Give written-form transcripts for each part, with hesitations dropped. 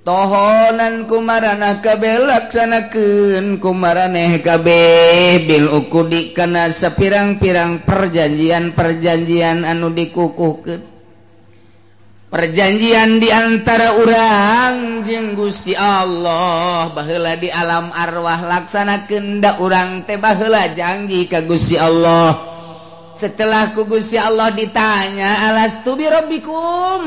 Tohonan kumaranah kabeh laksanakeun kumaraneh kabeh bil uqudi kana sapirang-pirang perjanjian-perjanjian anu dikukuhkeun. Perjanjian di antara urang jeung Gusti Allah baheula di alam arwah laksanakeun da urang teh baheula janji ka Gusti Allah. Setelah ku Gusti Allah ditanya alastu bi rabbikum,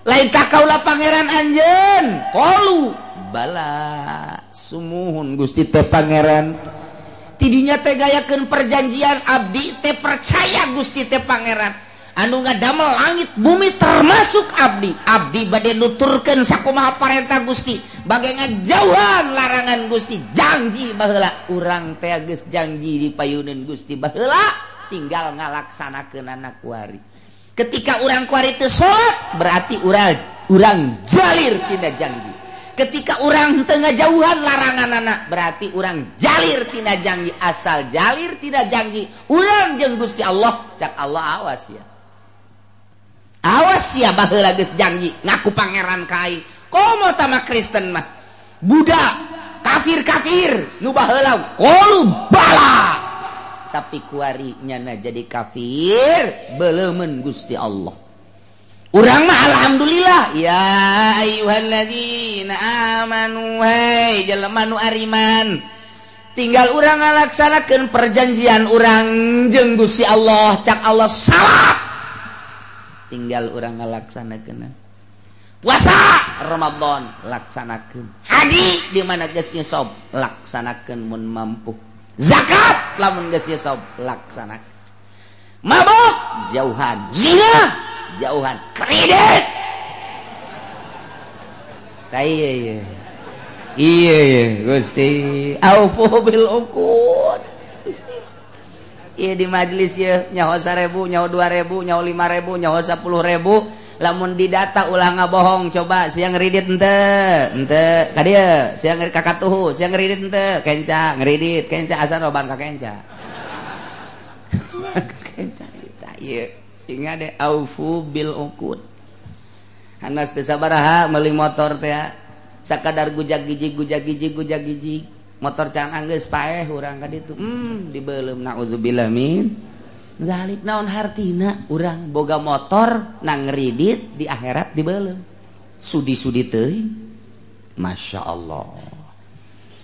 lain tak kaula pangeran anjeun? Qalu bala, sumuhun Gusti teh pangeran. Tidinya teh gayakeun perjanjian abdi teh percaya Gusti teh pangeran anu ngadamel langit bumi termasuk abdi. Abdi bade nuturkeun sakumaha parentah Gusti, bage ngajauhan larangan Gusti. Janji baheula urang teh geus janji di payuneun Gusti baheula, tinggal ngalaksanakeun kuari. Ketika urang kuari teu salat berarti urang jalir tina janji. Ketika urang teu ngajauhan larangan anak berarti urang jalir tina janji. Asal jalir tina janji urang jeung Gusti Allah, cak Allah awas ya. Awas ya baheula geus janji ngaku pangeran ka aing. Komo tama Kristen mah Buddha kafir-kafir nu baheula qalu bala, tapi kuari nyana jadi kafir beleumeun Gusti Allah. Urang mah alhamdulillah ya ayyuhalladzina amanu, hei jelema nu ariman, tinggal urang ngalaksanakeun perjanjian urang jeung Gusti Allah. Cak Allah salat, tinggal urang ngalaksanakeun. Puasa Ramadan laksanakeun, haji di mana geus nisab laksanakeun mun mampu, zakat lamun geus nisab laksanakeun, mabok jauhan, zina jauhan, kredit ta ieu ieu Gusti aufu bil uqud. Gusti ieu di majelis ieu nyaho 1000, nyaho 2000, nyaho 5000, nyaho 10.000, lamun didata ulah ngabohong. Coba siang ngridit henteu, henteu ka dieu, siang kakatuhu, siang ngridit henteu, kenca ngridit, kenca asal roban ka kenca. Ka kenca tah ieu sing ade aufu bil uqud. Hanas teh sabaraha meuli motor teh sakadar gujag gijig gujag gijig gujag gijig, motor can anggeus paeh urang ka ditu. Dibeuleum naudzubillah min zalik. Naon hartina urang boga motor nang ngridit di akhirat dibeuleum sudi-sudi teuing. Masya Allah.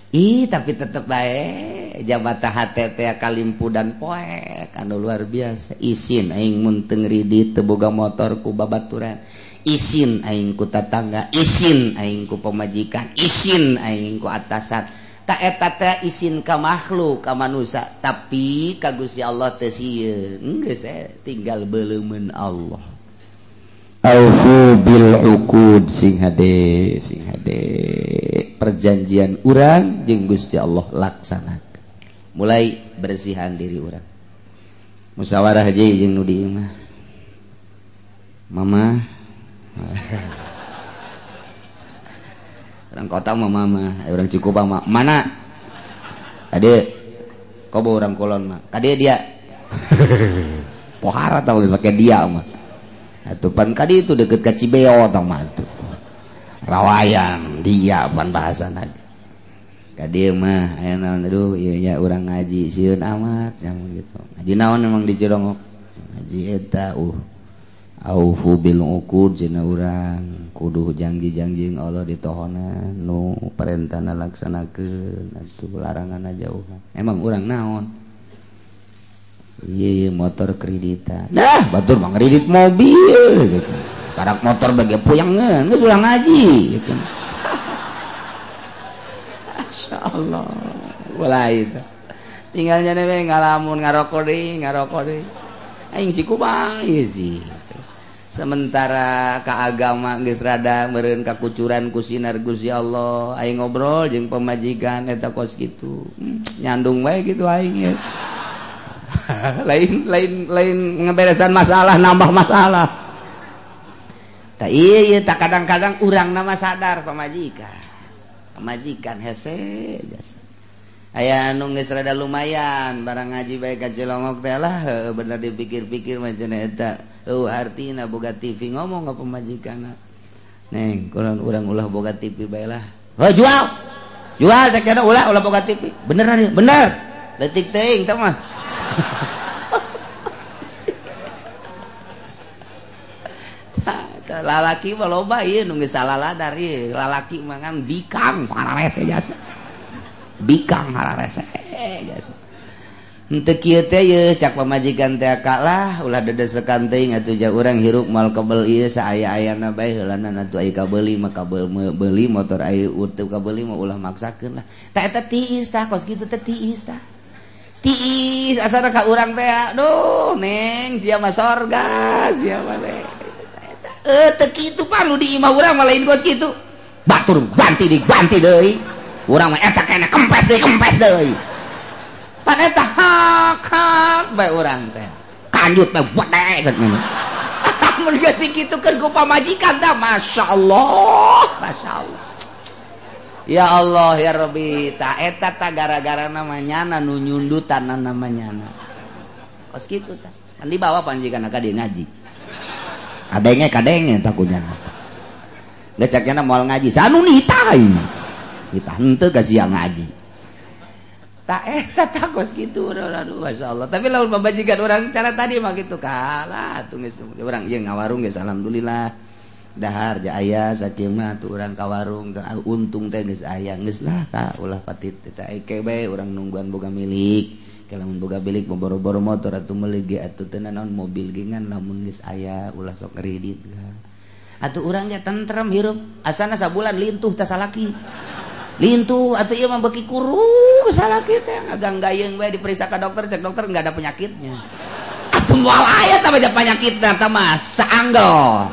Ih tapi tetep bae jabata hate teh kalimpu dan poek anu luar biasa. Isin aing mun teu ngridit teu boga motor ku babaturan, isin aing ku tatangga, isin aing ku pamajikan, isin aing ku atasan. Tak eta teh isin ka makhluk ka manusia, tapi ka Gusti Allah teu sieun. Geus tinggal beuleumeun Allah. Aufu bil uqud, sing hade sing hade perjanjian urang jeung Gusti Allah laksanakeun. Mulai bersihan diri urang. Musyawarah haji jeung nu di imah. Mama orang kota mah mama, orang Cikupa mah mana? Ade, kobo orang Kulon mah. Kade dia. Pohara tau pakai dia mah. Atuh pan kade itu deket ka Cibeo tau mah tuh. Rawayan dia pan bahasana. Kade mah aya naon aduh ieu nya urang ngaji sieun amat nyamun gitu. Ngaji naon emang di Cilongok? Ngaji eta aufu bil uqud cenah urang kudu janji-janji Allah ditohonan nu perintahna laksanakeun atuh laranganna jauhan. Emang urang naon? Ieu motor kreditan. Nah, batur mah ngredit mobil gitu. Karak motor bage puyangeun geus urang ngaji gitu. Masyaallah. Mulai itu. Tinggal nyane we ngalamun ngarokok deui, ngarokok deui. Aing si kumaha ieu sih. Sementara ka agama geus rada meureun kakucuran ku sinar Gusti Allah, aing ngobrol jeung pamajikan eta kos kitu. Nyandung wae kitu aing ieu. Lain lain lain ngeberesan masalah nambah masalah. Tak ieu ieu tak kadang-kadang urang nama sadar pamajikan. Pamajikan hese jasa. Aya anu geus rada lumayan barang ngaji bae ka Cilongok teh lah bener dipikir-pikir mah cenah eta. Eueuh artina boga TV ngomong ka pamajikanna. Neng, kurang urang ulah boga TV bae lah. Heuh jual. Jual cek kana ulah ulah boga TV. Bener bener. Leutik teuing tah mah. Lalaki mah loba ieu nu geus salah ladar ieu. Lalaki mah ngan bikang hararese jasa. Bikang hararese jasa. Henteu kieu teh yeuh cak pamajikan teh kalah ulah dedesekan teuing atuh ja urang hirup moal kebel ieu saaya-ayana bae heulana atuh aya kabeuli mah kabeuli motor aya teu kabeuli mah ulah maksakeun lah. Tah eta tiis tah kos kitu teh tiis tah. Tiis asana ka urang teh aduh neng sia mah sorga sia mah teh. Teu kitu pan nu di imah urang mah lain kos kitu. Batur ganti diganti deui. Urang mah eta kena kempes deui kempes deui. Pan eta hak hak bae urang teh. Kanjut bae wedek gitu. Mun geus dikitukeun ku pamajikan tah masyaallah, masyaallah. Ya Allah ya Rabbi, ta eta ta gara-gara namanya nu nyundutan namanya. Kos kitu tah. Kan dibawa pamajikan ka dieu ngaji. Kadenge kadenge takunya. Geus cakna moal ngaji, sanu nitah ieu. Nitah henteu ka sia ngaji. Tak eta tak kos kitu aduh masyaallah. Tapi lamun pamajikan urang cara tadi mah kitu kalah atuh geus urang ieu ngawarung geus alhamdulillah. Dahar ja aya sakieu mah tuh urang ka warung untung teh geus aya geus lah ka ulah patit teh eke bae urang nungguan boga milik. Lamun boga milik boro-boro motor atuh meuli ge atuh teu naon mobil ge ngan lamun geus aya ulah sok kredit atuh urang ge tentrem hirup asana sabulan lintuh teh salaki. Lintuh atuh ieu mah beuki kurus salaki teh ngaganggayeng bae diperiksa ka dokter cek dokter enggak ada penyakitnya. Atuh moal aya tah bae penyakitna tah mah saanggel.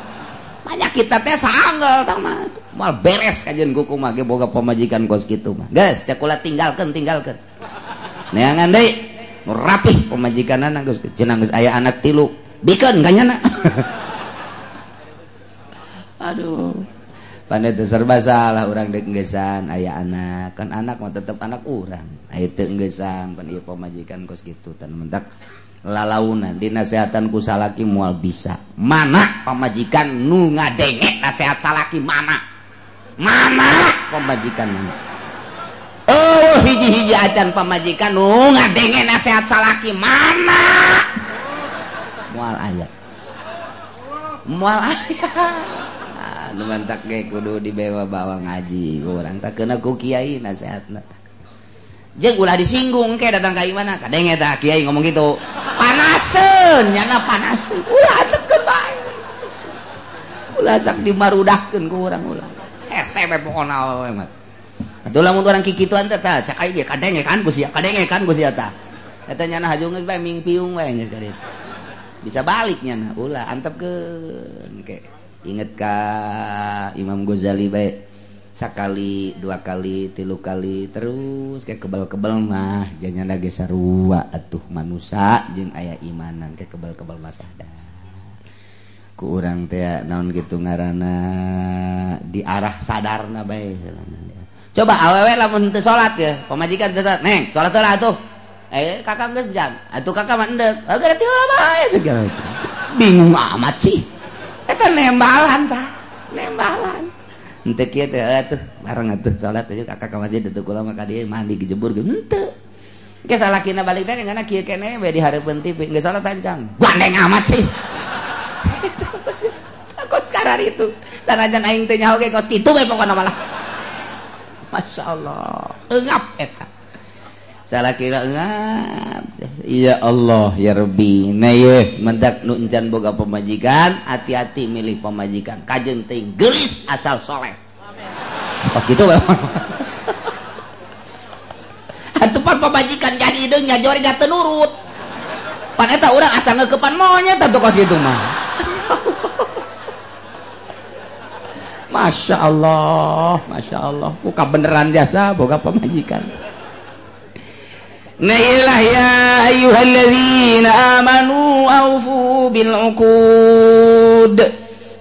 Penyakit teh saanggel tah mah moal beres kajeun kuku mah ge boga pamajikan kos kitu mah. Geus cek kula tinggalkeun tinggalkeun. Neangan deui nu rapih pamajikanana geus cenah geus aya anak tilu bikeun ka nyana. Aduh. Pandai teu serba salah urang deuk enggesan aya anak kan anak mah tetep anak urang aya teu enggesan pan ieu pamajikan kos kitu tan mentak lalaunan dinasehatan ku salaki moal bisa mana pamajikan nu ngadenge nasehat salaki mana mana pamajikan mana oh hiji-hiji acan pamajikan nu ngadenge nasehat salaki mana moal aya moal aya. Nu mantak ge kudu dibawa-bawa ngaji urang tak kena ku kiai nasehatna. Jeung ulah disinggung ke datang ka imana kadenge tah kiai ngomong gitu. Panaseun nyana panaseun. Ulah antepkeun bae. Ulah sak dimarudahkeun ku urang ulah. Hese bae pokona we mah. Atuh lamun urang kikituan teh tah cak aing ge kadenge kan ku sia, kadenge kan ku sia tah. Eta nyana hajung geus bae mingpiung bae geus ka ditu. Bisa balik nyana ulah antepkeun ke. Ingat ka Imam Ghazali bae sakali dua kali tilu kali terus kayak kebal-kebal mah janyana ge sarua atuh manusa jeung aya imanan kayak kebal-kebal mah sadar ku urang teh naon kitu ngaranna di arah sadarna bae. Coba awewe lamun teu salat ya pamajikan teu salat neng salat heula atuh kakak geus jam atuh kakak mah endek berarti heula bae bingung amat sih. Eta nembalan tah, nembalan. Henteu kieu teh atuh bareng atuh salat aja kakak ka masjid atuh kula mah ka dieu mandi gejebur ge henteu. Engke salakina balik teh nyana kieu keneh bae di hareupeun TV geus salat ancang. Gandeng amat sih. Kos karar itu. Sanajan aing teu nyaho ge kos kitu bae pokona malah. Masyaallah, eungap eta. Salakina eungap. Ya Allah ya Rabbi. Nah ye mendak nu encan boga pamajikan, hati-hati milih pamajikan. Kajeun teuing geulis asal soleh. Kos kitu bae. Atuh pan pamajikan jadi hideung nyajori da teu nurut. Pan eta urang asa ngeukepan monyet atuh kos kitu mah. Masya Allah, Masya Allah. Buka beneran jasa boga pamajikan. Nailah ya ayyuhalladzina amanu aufu bil uqud.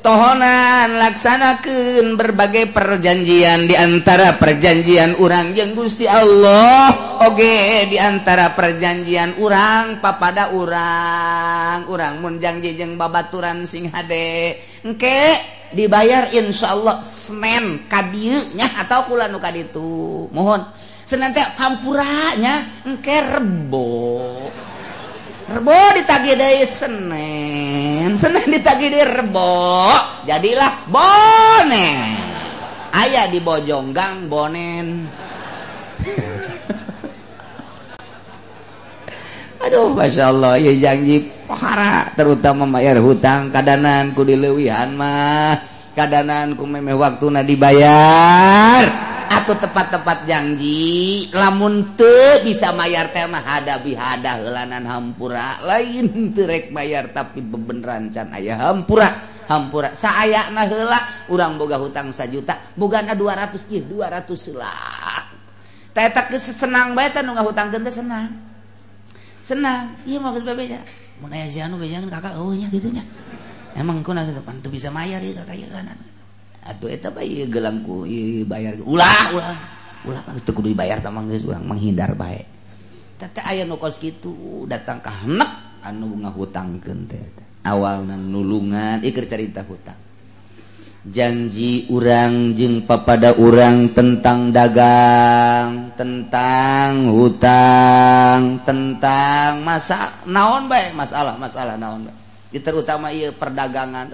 Tohonan laksanakeun berbagai perjanjian di antara perjanjian urang jeung Gusti Allah oge di antara perjanjian urang papada urang urang mun janji jeung babaturan sing hade engke Dibayar insyaallah Senin ka dieu nya atau kula nu ka ditu. Mohon Senin teh hampura nya engke Rebo. Rebo ditagih deui Senin, Senin ditagih deui Rebo, jadilah bonen. Aya di Bojonggang bonen. Aduh, masya Allah, ya janji pohara terutama bayar hutang kadanan ku dileuwihan mah, kadanan ku memeh waktuna dibayar. Atau tepat-tepat janji lamun teu bisa mayar teh mah hada bihada heulanan hampura lain teu rek bayar tapi bebeneran can aya hampura hampura saayana heula urang boga hutang 1 juta bogana 200 ieu 200 heula teh eta geus senang bae teh nu ngahutangkeun teh senang senang ieu mah geus bebeja mun aya si anu bejangan kakak eueuh nya kitu nya emang kuna kitu pan teu bisa mayar ieu kakak ieu kan atuh eta bae ieu gelang ku ieu bayar ulah ulah ulah geus teu kudu dibayar tah mah geus urang menghindar bae teh teh aya nu kos kitu datang ka henek anu ngahutangkeun teh awalna nulungan ieu keur carita hutang janji urang jeung papada urang tentang dagang tentang hutang tentang masa naon bae masalah-masalah naon bae terutama ieu perdagangan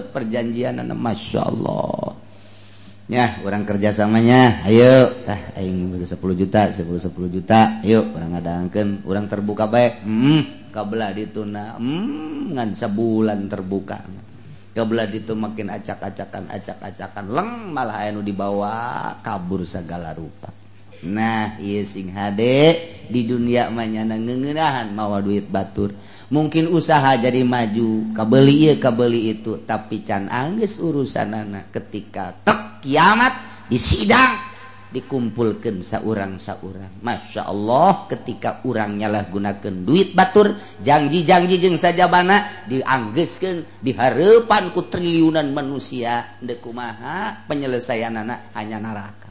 perjanjian masya Allah ya orang kerjasamanya ayo tah aing 10 juta 10 juta ayo urang ngadangkeun urang terbuka bae kabelah dituna ngan sabulan terbuka kabelah ditu makin acak-acakan leng malah aya nu dibawa kabur segala rupa. Nah ieu sing hade di dunia mah nyana ngeuneunahan mawa duit batur mungkin usaha jadi maju kabeli ieu kabeli itu tapi can anggeus urusanana ketika tek kiamat di sidang dikumpulkeun saurang-saurang. Masya Allah ketika urang nyalahgunakeun duit batur janji-janji jeung sajabana dianggeuskeun di hareupan ku triliunan manusia deuk kumaha penyelesaianana hanya neraka.